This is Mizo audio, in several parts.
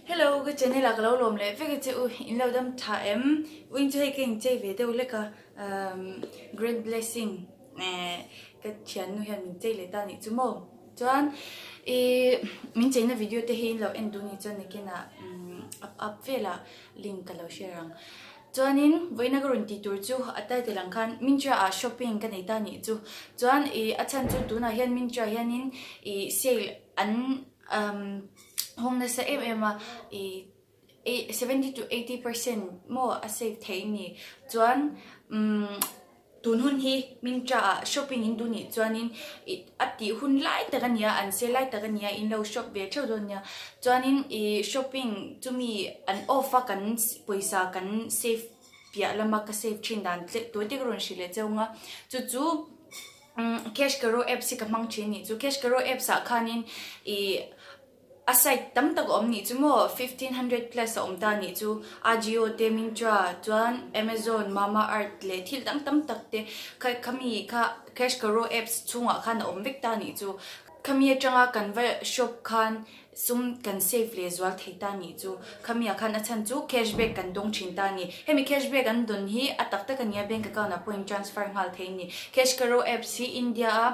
Hello ka channel ah ka lo lawm leh vek a che u in lo dam tha em wing chu hei ka inchei ve deuh lek a umm great blessing eh ka thiannu hian min chei leh ta anih chu maw chuan ih min cheina video te hi in lo en duh ni chuan nakinah umm up up velah link ka lo share ang chuanin vawiina ka rawn tih tur chu a title ang khan Myntra ah shopping ka nei ta anih chu chuan ih a chhan chu tunah hian Myntra hianin ih sale an umm hawng nasa em em a ih 70 to 80 percent maw a save thei ni chuan umm tun hun hi Myntra ah shopping in duh nih chuanin ih a tih hun lai tak a nia an sale lai tak a nia in lo shop ve theuh dawn nia chuanin ih shopping chumi an off a kan pawisa kan save piah lama ka save thin dan tleh tute ka rawn hrilh leh cheu ang a chu chu umm cash karo apps hi ka hmang thin a nih chu cash karo apps ah khanin ih a site tam tak a awm nih chu maw 1500 plus a awm ta nih chu Ajio te Myntra chuan Amazon Mamaearth leh thil dang tam tak te kha khami kha cash karo apps chhungah khan a awm vek ta nih chu khami atanga kan va shop khan Sum kan save leh zual thei ta nih chu. Khami ah khan a chhan chu cash back kan dawng thin ta ni. Hemi cash back an dawn hi a tak tak a nia bank account ah pawh in transfer nghal thei a ni. Cash Karo apps hi India a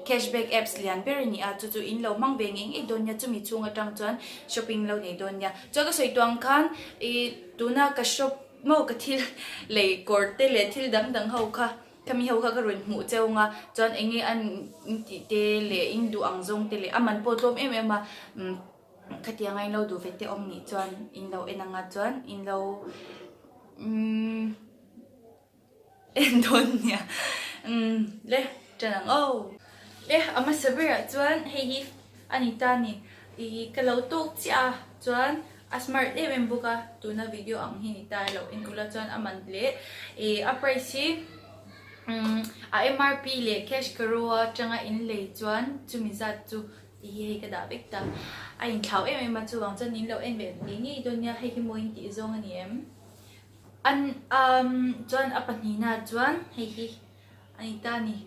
cash back apps lian ber a ni a, chu chu in lo hmang ve ngei ngei dawn nia chumi chhung atang chuan shopping lo nei dawn nia. Chuan ka sawi tuang khan ih tuna ka shop maw ka thil lei kawr te leh thil dang dang ho kha Khami ho kha ka rawn hmuh cheu nga chuan eng nge an intih te leh in duh ang zawng te leh a man pawh tlawm em em a umm khatianga in lo duh ve te awm nih chuan in lo en anga chuan in lo umm en dawn nia umm le ṭan ang aw. Le a hmasa berah chuan hei hi a ni ta a ni ih ka lo tawk chiah a chuan a smart em em bawk a tuna video ang hi ni ta ilo en ula chuan a man leh ih a price hi umm a MRP leh cash karo atanga in lei chuan chumi zat chu tih hi hei ka dah vek ta a inthlau em em a chuvang chuan in lo en ve ngei ngei dawn nia hei hi mawi in tih zawng a ni em an umm chuan a pahnihna chuan hei hi. A ni ta ni.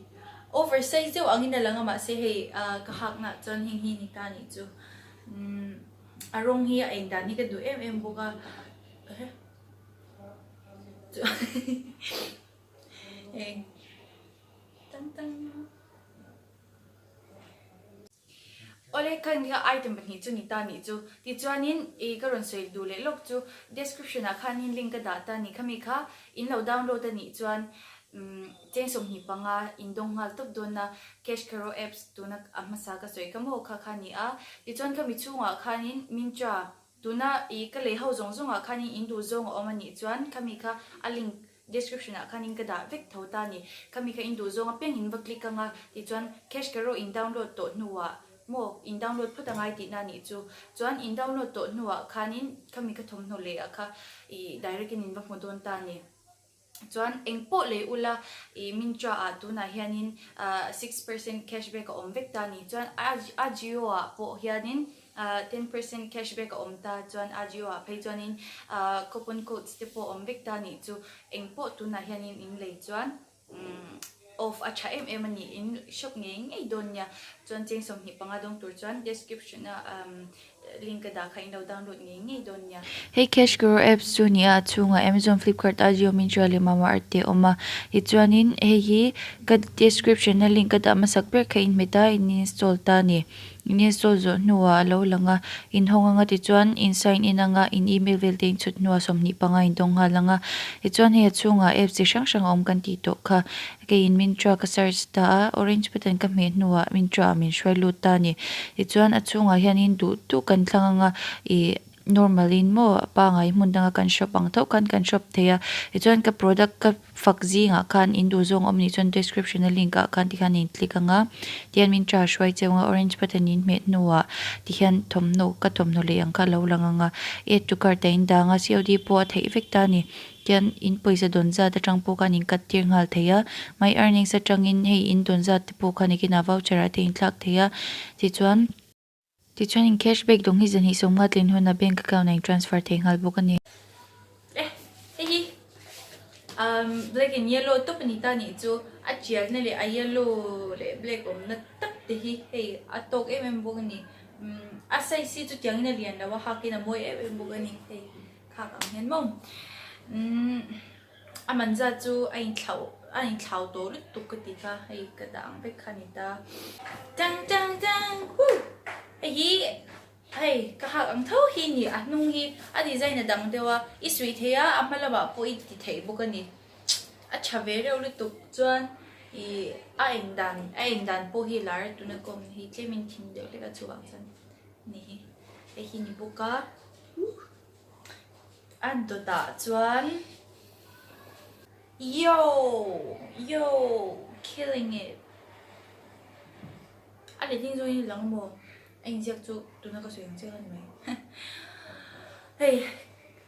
Over size deuh angin a lang a mahse hei ka hak nah chuan heng hi ni ta nih chu. Umm a rawng hi a eng dan hi ka duh em em bawk a. Eng tang tang. Awle khan kha item pahnih chu ni ta nih chu. Tichuanin ih ka rawn sawi duh leh lawk chu description ah khanin link ka dah ta nih khami kha in lo download a nih chuan umm cheng 25 in dawng nghal tawp dawn a cash karo apps tuna a hmasa ka sawi kha maw kha kha ni a. Tichuan khami chhungah khanin Myntra tuna ih ka lei ho zawng zawngah khanin in duh zawng a awm a nih chuan khami kha a link Description ah khan in ka dah vek tho ta ni. Khami kha in duh zawng apiang in va click anga tichuan cash ka rawh in download tawh hnuah maw in download phawt angai tihna anih chu. Chuan in download tawh hnuah khanin khami ka thawmhnaw leh ah kha ih direct in in va hmu dawn ta ni. Chuan eng pawh lei ula ih Myntra ah tunah hianin 6% cashback a awm vek ta ni. Chuan Ajio ah pawh hianin 10% cashback a awm ta chuan Ajio ah phei chuanin coupon codes te pawh awm vek ta anih chu engpawh tunah hianin in lei chuan off a tha em em a ni in shop ngei ngei dawn nia chuan cheng 25 dawng tur chuan description a link a dah kha in lo download ngei ngei dawn nia. Hei Cash Karo apps chu nia a chhungah Amazon, Flipkart, Ajio, Myntra leh Mamaearth te a awm a tichuanin hei hi ka description a link a dah hmasak ber kha in hmet a in install ta a ni. In install zawh hnuah a lo lang a, inhawng anga tichuan in sign in anga in email vel te in chhut hnuah 25 in dawng nghal ang a. Tichuan hei a chhungah apps chi hrang hrang a awm kan tih tawh kha. Keiin Myntra ka search ta a, orange button ka hmeh hnuah Myntra ah min hruai lut ta a ni. Tichuan a chhungah hianin duh duh kan thlang anga ih normal in maw pangai hmun danga kan shop ang tho khan kan shop thei a. Tichuan ka product ka. Fak zingah khan in duh zawng awm nih chuan description a link ah khan tikhan in click ang a, tihian min tha hruai cheu ang a, orange button in hmeh hnuah tihian thawmhnaw ka thawmhnaw lei ang kha a lo lang ang a, add to cart ah in dang a, COD pawh a theih vek ta a ni, tihian in pawisa dawn zat atang pawh khan in cut tir nghal thei a, my earnings atangin hei in dawn zat te pawh khan ekin ah voucher ah te in thlak thei a, tichuan. Tichuan in cash back dawng hi zahnih 50 tlin hunah bank account ah in transfer thei nghal bawk a ni. Eh hei hi umm black and yellow tawp a ni ta nih chu a tialna leh a yellow leh black awmna tak te hi hei a tawk em em bawk a ni. A size hi chutiangin a lian lo a, hakin a mawi em em bawk a ni hei khak ang hian maw. A man zat chu a inthlauh a inthlau tawh lutuk ka ti kha hei ka dah ang vek kha a ni ta. Tang tang tang huh hei hi hei ka hak ang tho hi a ni a hnung hi a design a dang deuh a i suih thei a a hma lamah pawh i ti theih bawk a ni a tha ve reuh lutuk chuan ih a eng dan a eng dan pawh hi lar tuna kawm hi tlemin thim deuh hlek a chuvang chuan a ni hi hei hi ni bawk a huh. A dawtah chuan Yo! Yo! Killing it! A letling zawngin a lang maw? A inziak chu tuna ka sawi ang chiang a ni mai. Hei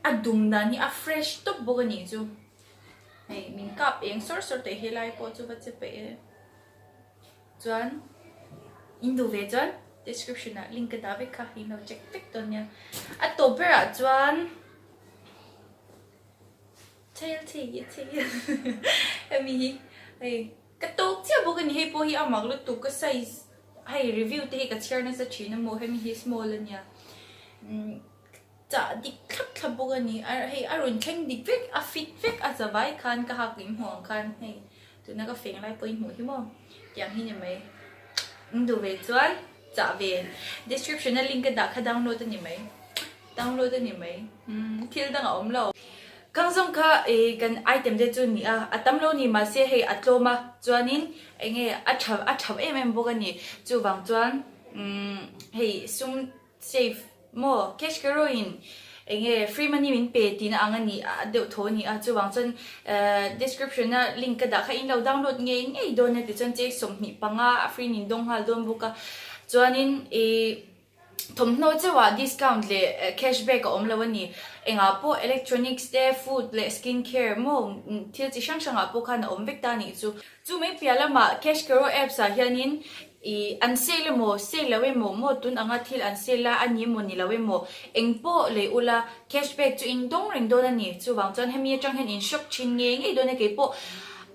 a dum dan hi a fresh tawp bawk a nih chu. Hei min kap eng sawr sawr teh helai pawh chu va che peih e. Chuan in duh ve chuan description ah link ka dah vek kha in lo check vek dawn nia. A tawp berah chuan tail tail tail hemi hi hei ka tawk chiah bawk a ni hei pawh hi a mak lutuk ka size hei review te hi ka chhiar nasa thin a maw hemi hi small a nia Chah dik thlap thlap bawk a ni. A hei a rawn thleng dik vek, a fit vek a zavai khan ka hak in hmuh ang khan hei tuna ka feng lai pawh in hmuh hi maw tiang hi ni mai. In duh ve chuan chah ve description a link ka dah kha download a ni mai download a ni mai umm thil dang a awm lo. Khang zawng kha ih kan item te chu ni a, a tam lo ni mahse hei a tlawm a chuanin eng nge a tha a tha em em bawk a ni chuvang chuan umm hei sum Save maw? Cash ka rawin eng nge free money min pe tihna ang a ni a deuh tho a ni a, chuvang chuan description a link ka dah kha in lo download ngei ngei dawn a tichuan cheng 25 a free in dawng nghal dawn bawk a, chuanin ih thawmhnaw chauhah discount leh cash back a awm lo a ni, engah pawh electronics te food leh skin care maw thil chi hrang hrangah pawh khan a awm vek ta a nih chu. Chu mai piah lamah Cash Karo apps ah hianin ih an sale emaw sale lo emaw maw tun anga thil an sale a a ni emaw ni lo emaw eng pawh lei ula cash back chu in dawng reng dawn a ni. Chuvang chuan hemi atang hian in shop thin ngei ngei dawn a keipawh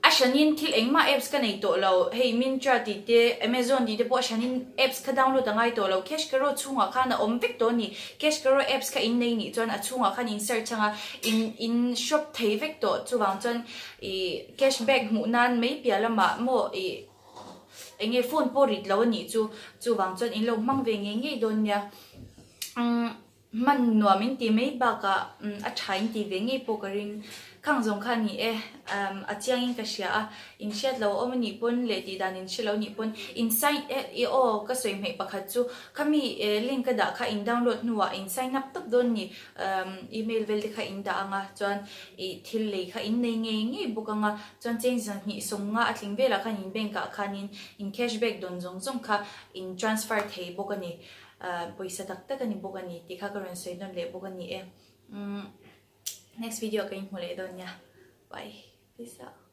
a hranin thil engmah apps ka nei tawh lo hei Myntra tih te Amazon tih te pawh a hranin apps kha download a ngai tawh lo Cash Karo chhungah khan a awm vek tawh a ni. Cash Karo apps kha in nei nih chuan a chhungah khan in search anga in in shop thei vek tawh chuvang chuan ih Cash back hmuh nan mai piah lamah maw ih eng nge phone pawh rit lo a nih chu chuvang chuan in lo hmang ve ngei ngei dawn nia umm hman nuam in tih mai bakah umm a tha in tih ve ngei pawh ka ring khang zawng kha a ni e umm a chiang in ka hria a in hriat lo awm a nih pawn leh tih dan in hre lo nih pawn in sign e ih aw ka sawi hmeih pakhat chu khami link ka dah kha in download hnuah in sign up tawp dawn ni umm email vel te kha in dah ang a chuan ih thil lei kha in nei ngei ngei bawk ang a, chuan cheng zahnih sawmnga a tling velah khan in bank ah khanin in cash back dawn zawng zawng kha in transfer thei bawk a ni, ah pawisa tak tak a ni bawk a ni tih kha ka rawn sawi nawn leh bawk a ni e, umm next video ah ka inhmu leh dawn nia, bye, peace out.